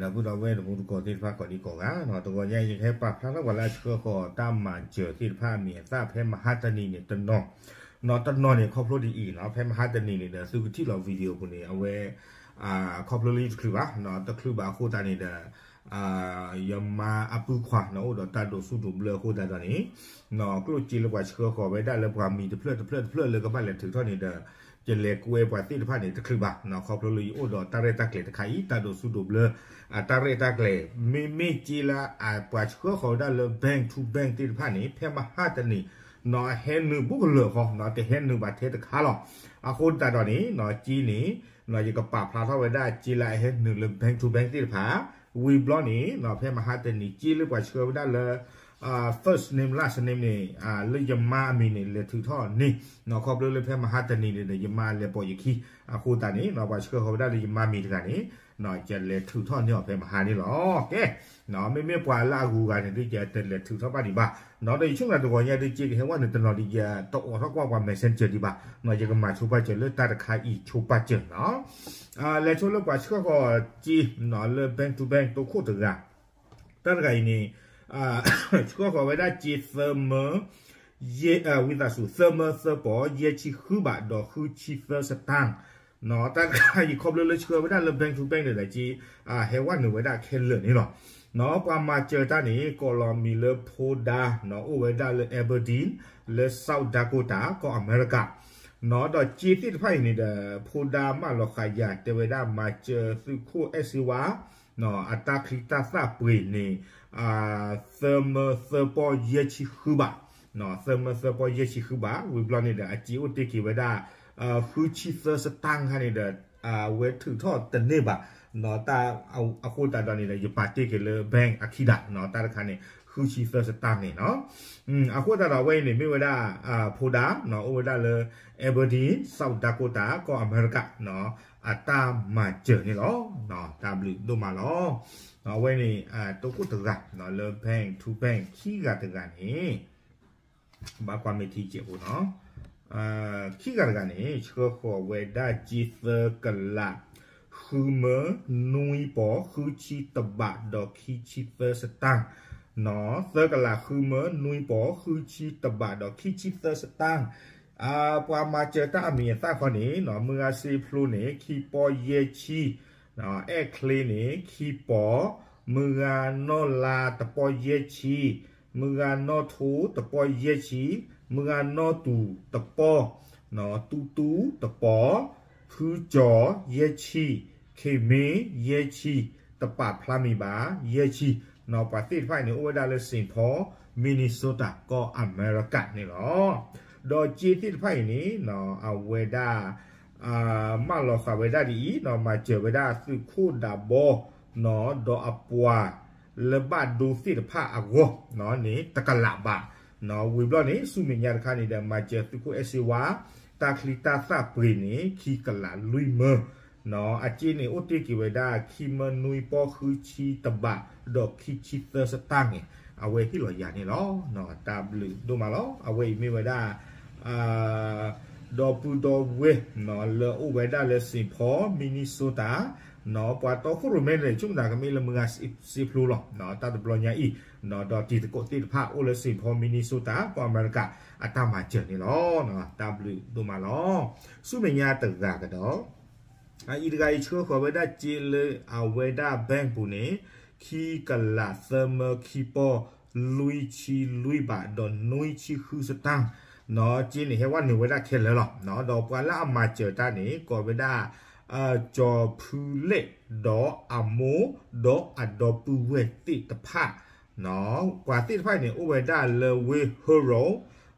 ဒီပုၢ်ဒီဝဲၢ်တံၤသကိးသ့ၣ်တဖၣ်ကိးဒံကိးဂၤနီၤ, တဂီၤညါအံၤ ယကဟဲပာ်ဖျါထီၣ်ပှၤလၢအဆှၢဃီၤတၢ်မၤစၢၤသ့ၣ်တဖၣ်အမံၤအသၣ်ဖဲမဟါတနံၤန့ၣ်တနီၤ, နီၤတနီၤန့ၣ် ခီဖျိဒ်အံၤနီၤ, ဖဲမဟါတနံၤန့ၣ်ဒီး သုကထံၣ်လီၤ video ပူၤန့ၣ် အဝဲ ခီဖျိလၢယတချုးဘၣ်, တချုးဘၣ်အဃိသတးန့ၣ်ဒီး ယမါအပုၢ်ခွါနီၤ အိၣ်ဒီးတၢ်ဒိးဆူၣ်ဒိးဘျၢအဃိသတးဒီးန့ၣ် နီၤကျိၣ်စ့လၢပှၤဆှၢဃီၤဝဲဒၣ်လၢပှၤမံၤတဖျၢၣ်တဖျၢၣ်တဖျၢၣ်လၢကဘၣ်လဲၤထုးထီၣ်န့ၣ်ဒီး ယလဲၤကွဲပှၤသ့ၣ်တဖၣ်န့ၣ်တချုးဘၣ်နီၤ, ခီဖျိလၢယအိၣ်ဒီးတၢ်ရဲၣ်တၢ်ကျဲၤတခါအံၤ တၢ်ဒိးဆူၣ်ဒိးဘျၢ အတၢ်ရဲၣ်တၢ်ကျဲၤ မ့မ့ၢ်စ့လၢအပှၤဆှၢဃီၤဝဲဒၣ်လၢ bank to bank သ့ၣ်တဖၣ်န့ၣ် ဖဲမဟါတနံၤနီၤ အဟဲနုာ်ဘူးကလၢာ်ဃီနီၤ တဟဲနုာ်ဘၣ်ထဲတခါလီၤ. အဃိသတးဒီးန့ၣ်နီၤ စ့န့ၣ် နီၤ ယကပာ်ဖျါထီၣ်ဝဲဒၣ်စ့လၢအဟဲနုာ်လၢ bank to bank သ့ၣ်တဖၣ်, ဝံၤဘျီန့ၣ်နီၤ ဖဲမဟါတနံၤ စ့လၢပှၤဆှၢဝဲဒၣ်လၢ first name last name န့ၣ် လၢယမါအမံၤန့ၣ် လဲၤထုးထီၣ်န့ၣ်နီၤ, ခီဖျိလၢဖဲမဟါတနံၤန့ၣ်ဒီး ယမါလဲၤပိာ်ယခံ, အဃိသတးန့ၣ်နီၤ ပှၤဆှၢဃီၤဝဲဒၣ်လၢယမါမံၤတဂၤန့ၣ် ယလဲၤထုးထီၣ်န့ၢ်အီၤဖဲမဟါန့ၣ်လီၤ. ကဲ မ့မ့ၢ်ပှၤလၢအဂုၤအဂၤန့ၣ်ဒုး ယတလဲၤထုးထီၣ်ဘၣ်ဒံးဘၣ်နီၤ, ဒီးယဆိကမိၣ်တဂီၤညါဒုး စ့ကဟဲဝဲနုာ်တနီၤဒီး ယတအိးထီၣ်ကွၢ်ပှၤ messenger ဒံးဘၣ်နီၤ, ယကမၤဆိပာ်စၢၤလၢတၢ်တခါအံၤဆိပာ်စၢၤနီၤ. လဲၤဆိလၢပှၤဆှၢဃီၤစ့နီၤ လၢ bank to bank တိခိၣ်တဂၤ, တၢ်တဂၤအံၤန့ၣ် ဆှၢဃီၤဝဲဒၣ်စ့သၢမၢ ဝံသးစူၤ သၢမၢသၢပီၤ ယဲၢ်ဆံဃုဘး ဒီးဃုဆံသၢစတၢၢ်နီၤ, တၢ်တခါအံၤခီဖျိလၢဆှၢဝဲဒၣ်လၢ bank to bank န့ၣ်ဒီး စ့ ဟဲဝဲနုာ်ဝဲဒၣ်ခဲလၢာ်န့ၣ်လီၤ. နီၤ ပှၤမၤစၢၤတၢ်န့ၣ် ကိးလီၤမံၤလၢ ဖိဒါနီၤ အိၣ်ဝဲဒၣ်လၢ Aberdeen လၢ South Dakota ကီၢ်အမဲရကၤနီၤ, ဒီးစ့သ့ၣ်တဖၣ်အံၤန့ၣ်ဒီး ဖိဒါမၢလီၤဃာ်ယၤ တဲဝဲဒၣ်မၤစၢၤသုးခိၣ်အဲၣ်စ့ဝါ အတၢ်ချံတၢ်သၣ်ပှ့ၤန့ၣ် သၢမၢသၢပီၤယဲၢ်ဆံဃုဘး, သၢမၢသၢပီၤယဲၢ်ဆံဃုဘး, ဝံၤဘျီန့ၣ်ဒီး အစ့အိၣ်တ့ၢ်က့ၤဝဲဒၣ် ဃုဆံသၢစတၢၢ်ခါန့ၣ်ဒီး အဝဲထုးထီၣ်တန့ၢ်ဘၣ်, အဃိသတးဒီးန့ၣ်ဒီး ယပာ်တ့ၢ်က့ၤလၢ bank အခံဒၣ်နီၤ, တၢ်တခါန့ၣ် ဃုဆံသၢစတၢၢ်န့ၣ်နီၤ. အဃိသတးဒီးအဝဲအံၤန့ၣ် မ့ၢ်ဝဲဒၣ် ဖိဒါနီၤ အိၣ်ဝဲဒၣ်လၢ Aberdeen, South Dakota ကီၢ်အမဲရကၤနီၤ အတၢ်မၤစၢၤန့ၣ်လီၤ. တၢ်ဘျုးဒိၣ်မးလီၤ. အဝဲန့ၣ် တိခိၣ်တဂၤလၢ bank to bank ခံဂၤတဂၤန့ၣ် ဘၣ်ကွၢ်မ့ၢ်ထံကဲးဖိနီၤ, ခံဂၤတဂၤန့ၣ် ဆှၢဃီၤဝဲဒၣ်စ့သၢကလး ဃုမၢ နွံပီၤ ဃုဆံတဘး ဒီးခံဆံသၢစတၢၢ်နီၤ, သၢကလး ဃုမၢ နွံပီၤ ဃုဆံတဘး ဒီးခံဆံသၢစတၢၢ် ပှၤမၤစၢၤတၢ်အမံၤအသၣ်ခီန့ၣ် မုၢ်ဂၤစ့ဖျိန့ၣ် ခံပီၤယဲၢ်ဆံ, အဲၣ်ချ့န့ၣ် ခံပီၤ, မုၢ်ဂၤနီၢ်လါတပီၤယဲၢ်ဆံ, မုၢ်ဂၤနီၢ်ထိတပီၤယဲၢ်ဆံ, မုၢ်ဂၤနီၢ်တူၤတပီၤ, တူတူတပီၤ, ဖုကၠီၤယဲၢ်ဆံ, ခ့မ့ယဲၢ်ဆံ, တပာ်ဖျါမံၤဘၣ် ယဲၢ်ဆံနီၤ, ပှၤသ့ၣ်တဖၣ်အံၤန့ၣ် အိၣ်ဝဲဒၣ်လၢ Saint Paul, Minnesota ကီၢ်အမဲရကၤန့ၣ်လီၤ. ဒီးစ့သ့ၣ်တဖၣ်အံၤန့ၣ် အဝဲဒၣ် မၢလီၤဃာ်ဝဲဒၣ်ဒ်အံၤနီၤ, မၤစၢၤဝဲဒၣ်သုးခိၣ်ဒးဘီနီၤ, ဒီးအပှၤလၢဘၣ်ဒိသ့ၣ်တဖၣ်အဂီၢ်န့ၣ် တကလးဘးနီၤ, ဝံၤဘျီန့ၣ် ဆူမဲာ်ညါတခါန့ၣ်ဒီး မၤစၢၤသုးခိၣ်အဲၣ်စ့ဝါ တၢ်ချံတၢ်သၣ်ပှ့ၤန့ၣ် ခံကလးလွံၢ်မၢ နီၤ, အစ့န့ၣ် အိၣ်တ့ၢ်က့ၤဝဲဒၣ် ခံမၢနွံပီၤ ဃုဆံတဘး ဒီးခံဆံသၢစတၢၢ်န့ၣ် အဝဲဟ့ၣ်လီၤယၤန့ၣ်လီၤ. တၢ်ဘျုးဒိၣ်မးလီၤ. အဝဲအံၤမ့ၢ်ဝဲဒၣ် ဒီပုၢ်ဒီဝဲၢ်နီၤ လၢအိၣ်ဝဲဒၣ်လၢ Saint Paul, Minnesota နီၤ, ပှၤတီခိၣ်ရိၣ်မဲန့ၣ် ဆိကမိၣ်တၢ်ကမ့ၢ်လၢမုၢ်ဂၤစ့ဖျိလီၤ. တၢ်တဘျီညါအံၤ ဒီးတံၤသကိးသ့ၣ်တဖၣ်အိၣ်လၢ Saint Paul, Minnesota ကီၢ်အမဲရကၤ အတၢ်မၤစၢၤန့ၣ်လီၤ. တၢ်ဘျုးဒိၣ်မးလီၤ. ဆူမဲာ်ညါတဂၤကဒီး အအံၤတဂၤအံၤ ဆှၢဃီၤဝဲဒၣ်စ့လၢအဝဲဒၣ် bank ပူၤန့ၣ် ခံကလးသၢမၢခံပီၢ် လွံၢ်ဆံလွံၢ်ဘး ဒီးနွံဆံဃုစတၢၢ်နီၤ, စ့န့ၣ် ဟဲဝဲနုာ်ဝဲဒၣ်ခဲလၢာ်လီၤ. ဒီးပှၤလၢအမၤစၢၤတၢ်န့ၣ် ကိးဝဲဒၣ် ကၠီၤဖုလဲၣ် ဒီးအမိၢ် ဒီးအဒီပုၢ်ဝဲၢ်သ့ၣ်တဖၣ် ပှၤသ့ၣ်တဖၣ်န့ၣ် အိၣ်ဝဲဒၣ်လၢဝ့ၢ် Hurl,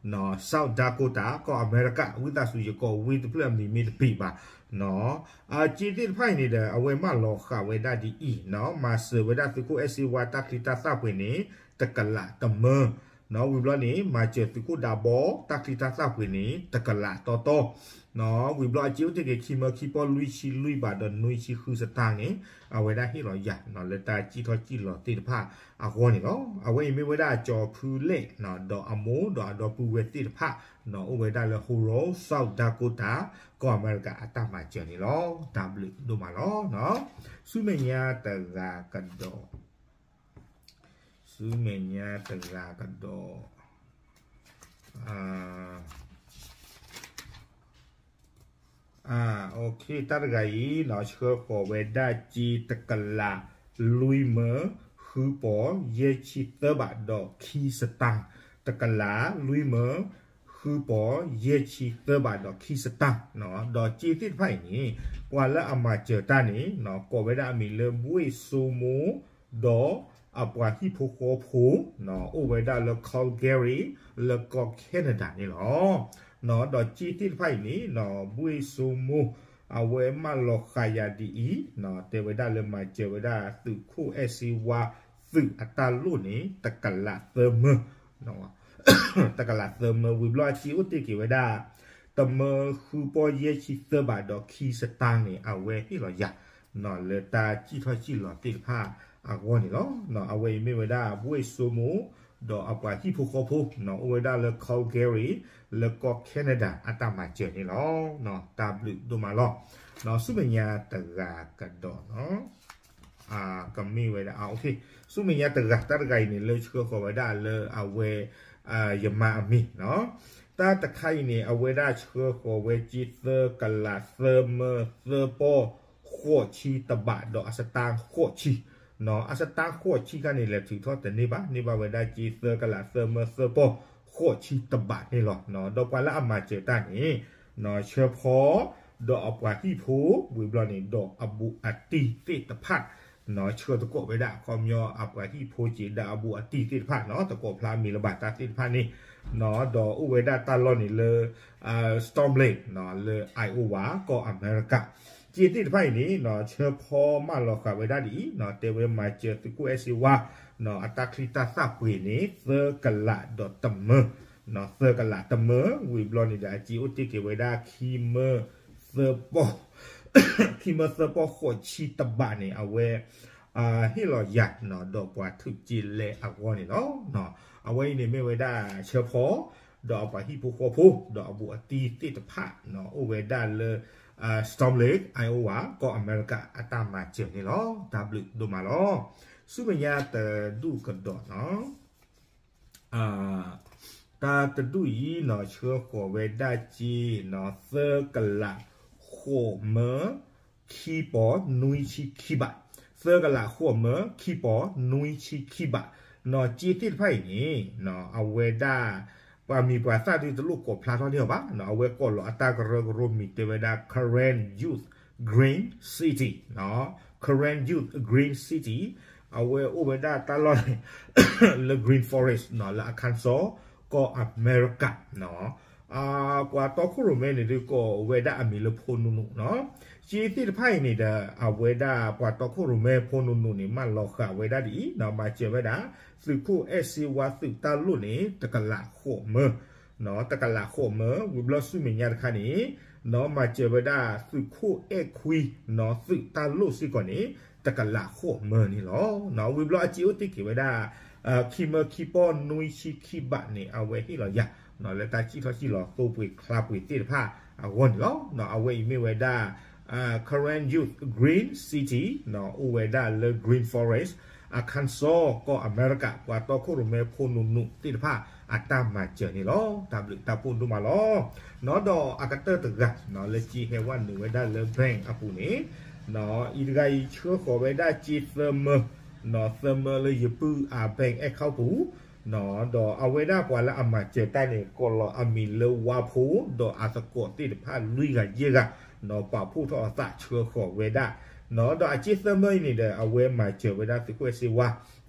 South Dakota ကီၢ်အမဲရကၤ, ဝံသးစူၤ ယကိးဝ့ၢ်တဖျၢၣ်အမံၤမ့ၢ်တဘ့ၣ်ဘၣ်နီၤ, စ့သ့ၣ်တဖၣ်အံၤန့ၣ်ဒီး အဝဲမၢလီၤဃာ်ဝဲဒၣ်ဒ်အံၤနီၤ, မၤစၢၤဝဲဒၣ်သုးခိၣ်အဲၣ်စ့ဝါ တၢ်ချံတၢ်သၣ်ပှ့ၤန့ၣ် တကလးတမၢ ဝံၤဘျီန့ၣ် မၤစၢၤသုးခိၣ်ဒးဘီ တၢ်ချံတၢ်သၣ်ပှ့ၤန့ၣ် တကလးတီတီ ဝံၤဘျီအစ့အိၣ်တ့ၢ်က့ၤ ခံမၢခံပီၢ်လွံၢ်ဆံလွံၢ်ဘးဒီးနွံဆံဃုစတၢၢ်န့ၣ် အဝဲဒၣ်ဟ့ၣ်လီၤယၤ လၢတၢ်စံၣ်ထီၣ်စံၣ်လီၤသ့ၣ်တဖၣ်အဂီၢ်န့ၣ်လီၤ. အဝဲအံၤမ့ၢ်ဝဲဒၣ်ကၠီၤဖုလဲၣ် ဒီးအမိၢ်ဒီးအဒီပုၢ်ဝဲၢ်သ့ၣ်တဖၣ် အိၣ်ဝဲဒၣ်လၢ Huron, South Dakota ကီၢ်အမဲရကၤအတၢ်မၤစၢၤန့ၣ်လီၤ. တၢ်ဘျုးဒိၣ်မးလီၤ. ဆူမဲာ်ညါတဂၤကဒီး ဆူမဲာ်ညါတဂၤကဒီး တၢ်တဂၤအံၤ ဆှၢဃီၤဝဲဒၣ်စ့တကလး လွံၢ်မၢ ဃုပီၢ် ယဲၢ်ဆံသၢဘးဒီးခံစတၢၢ် တကလး လွံၢ်မၢ ဃုပီၢ် ယဲၢ်ဆံသၢဘးဒီးခံစတၢၢ် ဒီးစ့သ့ၣ်တဖၣ်အံၤန့ၣ် ပှၤလၢအမၤစၢၤတၢ်န့ၣ် ကိးဝဲဒၣ်အမံၤလၢ ဘှ့ၣ်စိမိ ဒီးအပှၤဟံၣ်ဖိဃီဖိ အိၣ်ဝဲဒၣ်လၢ Calgary လၢကီၢ် Canada န့ၣ်လီၤ. ဒီးစ့သ့ၣ်တဖၣ်အံၤန့ၣ် ဘှ့ၣ်စိမိ အဝဲမၢလီၤဃာ်ယၤဒ်အံၤ တဲဝဲဒၣ်လၢမၤစၢၤဝဲဒၣ်သုးခိၣ်အဲၣ်စ့ဝါ သုးအတၢ်လိၣ်န့ၣ် တကလးသၢမၢ တကလးသၢမၢ ဝံၤဘျီအစ့အိၣ်တ့ၢ်က့ၤဝဲဒၣ် တမၢဃုပီၢ်ယဲၢ်ဆံသၢဘးဒီးခံစတၢၢ်န့ၣ် အဝဲဟ့ၣ်လီၤယၤ လၢတၢ်စံၣ်ထီၣ်စံၣ်လီၤသ့ၣ်တဖၣ်အဂီၢ်န့ၣ်လီၤ. အဝဲအံၤမ့ၢ်ဝဲဒၣ် ဘှ့ၣ်စိမိ ဒီးအပှၤဟံၣ်ဖိဃီဖိ အိၣ်ဝဲဒၣ်လၢ Calgary လၢကီၢ် Canada အတၢ်မၤစၢၤန့ၣ်လီၤ. တၢ်ဘျုးဒိၣ်မးလီၤ. ဆူမဲာ်ညါတဂၤကဒီး ကမ့ၢ်ဝဲဒၣ် ဆူမဲာ်ညါတဂၤ တၢ်တဂၤအံၤန့ၣ် လၢဆှၢဃီၤဝဲဒၣ်လၢအဝဲ ယမါအမံၤ တၢ်တခါအံၤန့ၣ် အဝဲဒၣ်ဆှၢဃီၤဝဲစ့သၢကလးသၢမၢသၢပီၢ် ဃိးဆံတဘးဒီးအစတၢၢ်ဃိးဆံ အစတၢၢ်ဃိးဆံခါန့ၣ် လဲၤထုးထီၣ်တန့ၢ်ဘၣ် န့ၢ်ဘၣ်ဝဲဒၣ်စ့သၢကလးသၢမၢသၢပီၢ်ဃိးဆံတဘးန့ၣ်လီၤ. ဒီးပှၤလၢအမၤစၢၤတၢ်န့ၣ် ဆၢဖီ ဒီးအပှၤဟံၣ်ဖိ ဝံၤဘျီန့ၣ် ဒီးအဘူးအတံၢ်သ့ၣ်တဖၣ် ဆှၢသကိးဝဲဒၣ် အခီပညီအပှၤဟံၣ်ဖိက့ၤဒၣ်အဘူးအတံၢ်သ့ၣ်တဖၣ် တကိးဖျါမံၤလၢၤဘၣ်တၢ်သ့ၣ်တဖၣ်န့ၣ် ဒီးအိၣ်ဝဲဒၣ်တၢ်လီၢ်န့ၣ်လၢ Storm Lake လၢ Iowa ကီၢ်အမဲရကၤ စ့သ့ၣ်တဖၣ်အံၤန့ၣ် ဆၢဖီမၢလီၤဃာ်ဝဲဒၣ်ဒ်အံၤ တဲဝဲမၤစၢၤသုးခိၣ်အဲၣ်စ့ဝါ အတၢ်ချံတၢ်သၣ်ပှ့ၤန့ၣ် သၢကလးဒီးတမၢ သၢကလးတမၢ ဝံၤဘျီန့ၣ်ဒီး အစ့အိၣ်တ့ၢ်က့ၤဝဲဒၣ် ခံမၢသၢပီၢ် ခံမၢသၢပီၢ်ဃိးဆံတဘးန့ၣ် အဝဲ ဟ့ၣ်လီၤယၤ ဒီးပှၤထုးစ့လဲအဂီၢ်န့ၣ်လီၤ. အဝဲအံၤန့ၣ်မ့ၢ်ဝဲဒၣ်ဆၢဖီ ဒီးအပှၤဟံၣ်ဖိဃီဖိ ဒီးအဘူးအတံၢ်သ့ၣ်တဖၣ် အိၣ်ဝဲဒၣ်လၢ Storm Lake Iowa ကီၢ်အမဲရကၤအတၢ်မၤစၢၤန့ၣ်လီၤ. တၢ်ဘျုးဒိၣ်မးလီၤ. ဆူမဲာ်ညါတဒူၣ်ကဒီးနီၤ တၢ်တဒူၣ်အံၤနီၤ ဆှၢဃီၤဝဲဒၣ်စ့နီၤ သၢကလးဃိးမၢ ခံပီၢ်နွံဆံခံဘး သၢကလးဃိးမၢ ခံပီၢ်နွံဆံခံဘး နီၤ စ့သ့ၣ်တဖၣ်အံၤန့ၣ် အဝဲဒၣ် ပှၤမံၤပှၤသၣ်ဒုးတလိၣ်ကိးဖျါထီၣ်န့ၢ်အီၤဘၣ် အဝဲကိးလီၤအတၢ်ကရၢကရိမံၤတဲဝဲဒၣ် Karen Youth Green City Karen Youth Green City အဝဲအိၣ်ဝဲဒၣ်တၢ်လီၢ်န့ၣ် လၢ Green Forest နီၤ လၢ Arkansas ကီၢ်အမဲရကၤ ပှၤတီခိၣ်ရိၣ်မဲန့ၣ်ဒုးကိးဝဲဒၣ်အမံၤလၢဖိနူနူနီၤ စ့သ့ၣ်တဖၣ်အံၤန့ၣ်ဒီး အဝဲဒၣ်ပှၤတီခိၣ်ရိၣ်မဲဖိနူနူန့ၣ် မၢလီၤဃာ်ဝဲဒၣ်ဒ်အံၤ မၤစၢၤဝဲဒၣ် သုးခိၣ်အဲၣ်စ့ဝါသုးတၢ်လိၣ်န့ၣ် တကလးဃိးမၢ တကလးဃိးမၢ ဝံၤဘျီဆူမဲာ်ညါတခါန့ၣ် နီၤ မၤစၢၤဝဲဒၣ်သုးခိၣ်အဲၣ်ခွံ နီၤ သုးတၢ်လိၣ်စ့ၢ်ကီးန့ၣ် တကလးဃိးမၢန့ၣ်လီၤ. ဝံၤဘျီအစ့အိၣ်တ့ၢ်က့ၤဝဲဒၣ် ခံမၢခံပီၢ်နွံဆံခံဘးန့ၣ် အဝဲဟ့ၣ်လီၤယၤ လၢတၢ်စံၣ်ထီၣ်စံၣ်လီၤသိပှ့ၤချါပှ့ၤသ့ၣ်တဖၣ်အဂီၢ်န့ၣ်လီၤ. အဝဲအံၤမ့ၢ်ဝဲဒၣ် Karen Youth Green City နီၤ အိၣ်ဝဲဒၣ်လၢ Green Forest Arkansas ကီၢ်အမဲရကၤ ပှၤတီခိၣ်ရိၣ်မဲဖိနူနူသ့ၣ်တဖၣ်အတၢ်မၤစၢၤန့ၣ်လီၤ. တၢ်ဘျုးတၢ်ဖှိၣ်ဒိၣ်မးလီၤ. နီၤဒီးအကတၢၢ်တဂၤ နီၤ လၢစ့ဟဲဝဲနုာ်ဝဲဒၣ်လၢ bank အပူၤန့ၣ် နီၤ အံၤတဂၤအံၤဆှၢဃီၤဝဲဒၣ်စ့သၢမၢ နီၤ သၢမၢလၢယပုၢ်အ bank account ပူၤ နီၤ ဒီးအဝဲဒၣ်ပှၤလၢအမၤစၢၤတၢ်န့ၣ် ကိးလီၤအမံၤလၢဝါဖိ ဒီးအသကိးသ့ၣ်တဖၣ်လွံၢ်ဂၤယဲၢ်ဂၤ နီၤ ပာ်ဖှိၣ်ထီၣ်အသးဆှၢဃီၤဝဲဒၣ် နီၤ ဒီးအစ့သၢမၢအံၤန့ၣ်ဒီး အဝဲမၤစၢၤဝဲဒၣ်သုးခိၣ်အဲၣ်စ့ဝါ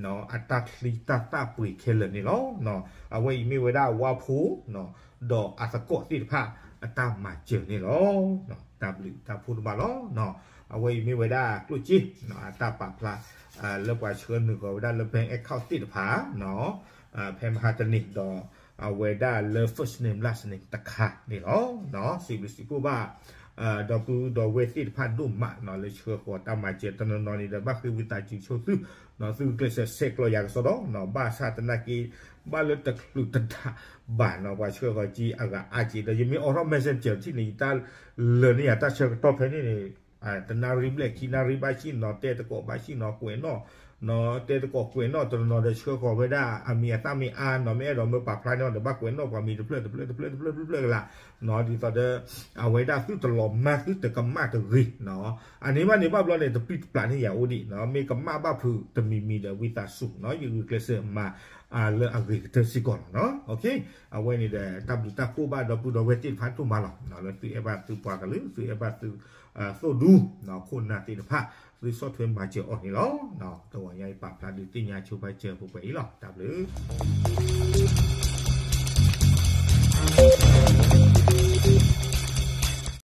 နီၤ အတၢ်ချံတၢ်သၣ်ပှ့ၤခဲလၢာ်န့ၣ်လီၤ. နီၤ အဝဲအံၤမ့ၢ်ဝဲဒၣ်ဝါဖိ နီၤ ဒီးအသကိးသ့ၣ်တဖၣ်အတၢ်မၤစၢၤန့ၣ်လီၤ. တၢ်ဘျုးတၢ်ဖှိၣ်ဒိၣ်မးလီၤ. နီၤ အဝဲအံၤမ့ၢ်ဝဲဒၣ်ကျိၣ်စ့ နီၤ အတၢ်ပာ်ဖျါ လၢပှၤဆှၢနုာ်ဃီၤဝဲဒၣ်လၢ bank account သ့ၣ်တဖၣ် နီၤ ဖဲမဟါတနံၤဒီး အဝဲဒၣ်လၢ first name last name တခါန့ၣ်လီၤ. စံးဘျုးစံးဖှိၣ်ဘၣ် ဒီပုၢ်ဒီဝဲၢ်သ့ၣ်တဖၣ်ဒိၣ်မးနီၤ လၢဆှၢဃီၤတၢ်မၤစၢၤတနီၤနီၤန့ၣ်ဒီး ဘၣ်ဃ့ဝံသးစူၤဆိသုနီၤ သုကျဲးစၢးဆဲးကျိးယၤကစီဒီနီၤ ဘၣ်ဆၣ်သနာ်က့ ဘၣ်လၢတချုးတတၢ်ဘၣ်နီၤ ပှၤဆှၢဃီၤကံအဂၤအါက့ဒီး ယမ့ၢ်အိးထီၣ် messenger ထံၣ်န့ၣ် ယတၢ်လၢာ်န့ၢ်ယၤတၢ်ဆၢကတီၢ်ဖဲန့ၣ်န့ၣ် တနၣ်ရံၣ်ဘျဲၣ်ခံနၣ်ရံၣ်ဘၣ်ဆ့ၣ်နီၤ တဲသကိးဘၣ်ဆ့ၣ်နီၤ ကွဲးနီၣ် နီၤ တဲသကိးကွဲးနီၣ်တနီၤနီၤဒီး ဆှၢဃီၤဝဲဒၣ်အမံၤအသၣ်မ့ၢ်အါနီၤ မ့ၢ်အဲၣ်ဒိးမၢပာ်ဖျါန့ၣ်ဒီး ဘၣ်ကွဲးနီၣ်ပှၤမံၤတဖျၢၣ်တဖျၢၣ်တဖျၢၣ်တဖျၢၣ်တဖျၢၣ်ကလာ်နီၤ ဒ်သိးဒီး အဝဲဒၣ်သုတလီၤမၢ်သုတကမၣ်တဂ့ၤနီၤ အန့ၣ်ဘၣ်န့ၣ်ဘၣ်ဘျီန့ၣ် တပျံၤတပျၢ်န့ၢ်ယၤအိၣ်ဒံးနီၤ မ့ၢ်ကမၣ်ဘၣ်ဖုးတမံၤမံၤဒီး ဝံသးစူၤနီၤ ယဂုာ်ကျဲးစၢးမၤလၢအဂ့ၤကတၢၢ်စ့ၢ်ကီးလီၤနီၤ အဝဲန့ၣ်ဒီး တၢ်ဘျုးတၢ်ဖှိၣ်ဘၣ်ဒီပုၢ်ဒီဝဲၢ်သ့ၣ်တဖၣ်ဒိၣ်မးလီၤ လၢသုအဲၣ်ဘၣ်သုပှၤကလုာ် သုအဲၣ်ဘၣ်သု သိၣ်ဒူ ခိၣ်နၢ်သ့ၣ်တဖၣ် သုဆီၣ်ထွဲမၤစၢၤအီၤန့ၣ်လီၤ. တဂီၤညါအံၤပာ်ဖျါဒုးသ့ၣ်ညါဆိပာ်စၢၤပှဲၤပှဲၤအံၤလီၤ တၢ်ဘျုး